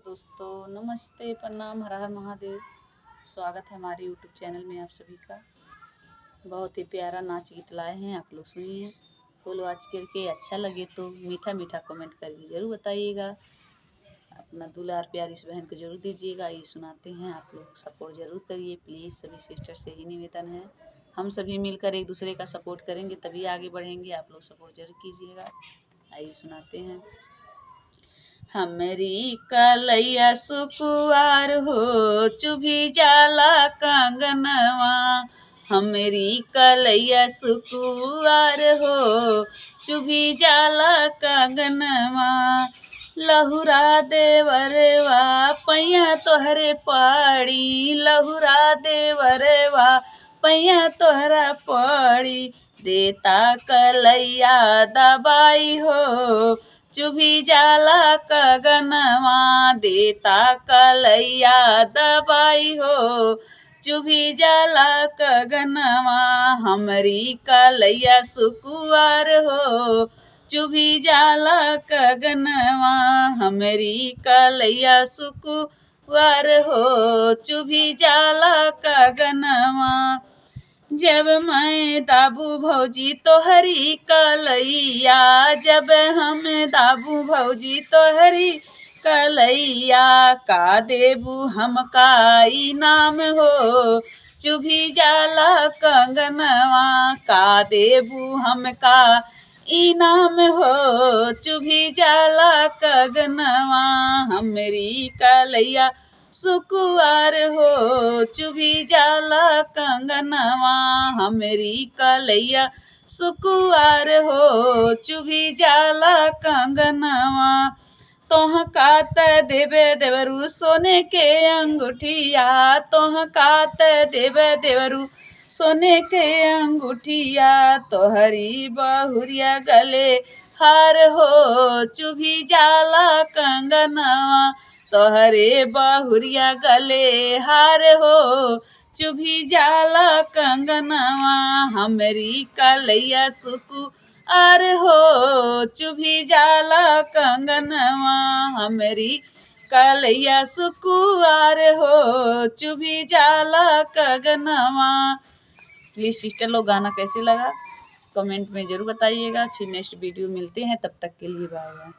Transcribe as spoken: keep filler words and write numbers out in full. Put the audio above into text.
दोस्तों नमस्ते, प्रणाम, हर हर महादेव। स्वागत है हमारे YouTube चैनल में आप सभी का। बहुत ही प्यारा नाच गीत लाए हैं, आप लोग सुनिए। फुल वॉच करके अच्छा लगे तो मीठा मीठा कमेंट करके ज़रूर बताइएगा। अपना दुलार प्यार इस बहन को ज़रूर दीजिएगा। ये सुनाते हैं, आप लोग सपोर्ट ज़रूर करिए प्लीज़। सभी सिस्टर से ही निवेदन है, हम सभी मिलकर एक दूसरे का सपोर्ट करेंगे तभी आगे बढ़ेंगे। आप लोग सपोर्ट ज़रूर कीजिएगा। आइए सुनाते हैं। हमरी कलैया सुकुवार हो, चुभी जाला कंगनवा। हमरी कलैया सुकुवार हो, चुभी जाला कंगनवा। लहुरा देवरवा पैया तोहरे पाड़ी, लहुरा देवरवा पैया तोहरा पाड़ी। देता कलैया दबाई हो, चुभी जाला कंगनवा। देता कलैया दबाई हो, चुभी जाला कंगनवा। हमरी कलैया सुकुवार हो, चुभी जाला कंगनवा। हमरी कलैया सुकुवार हो, चुभी जाला कंगनवा। जब मैं दाबू भौजी तोहरी कलैया, जब हम दाबू भौजी तोहरी कलैया, का देबू हमका इनाम हो, चुभी जाला कंगनवा। का देबू हमका इनाम हो, चुभी जाला कंगनवा। हमरी कलैया सुकुवार हो, चुभी जाला कंगनवा। हमरी कलैया सुकुवार हो, चुभी जाला कंगनवा। तोहका त देबे देवरू सोने के अंगूठिया, तोहका त देबे देवरू सोने के अंगूठिया। तोहरी बहुरिया गले हार हो, चुभी जाला कंगनवा। तोहरे बहुरिया गले हार हो, चुभी जाला कंगनवा। हमरी कलैया सुकुवार हो, चुभी जाला कंगनवा। हमरी कलैया सुकुवार हो, चुभी जाला कंगनवा। प्लीज सिस्टर लोग, गाना कैसे लगा कमेंट में ज़रूर बताइएगा। फिर नेक्स्ट वीडियो मिलते हैं, तब तक के लिए बाय बाय।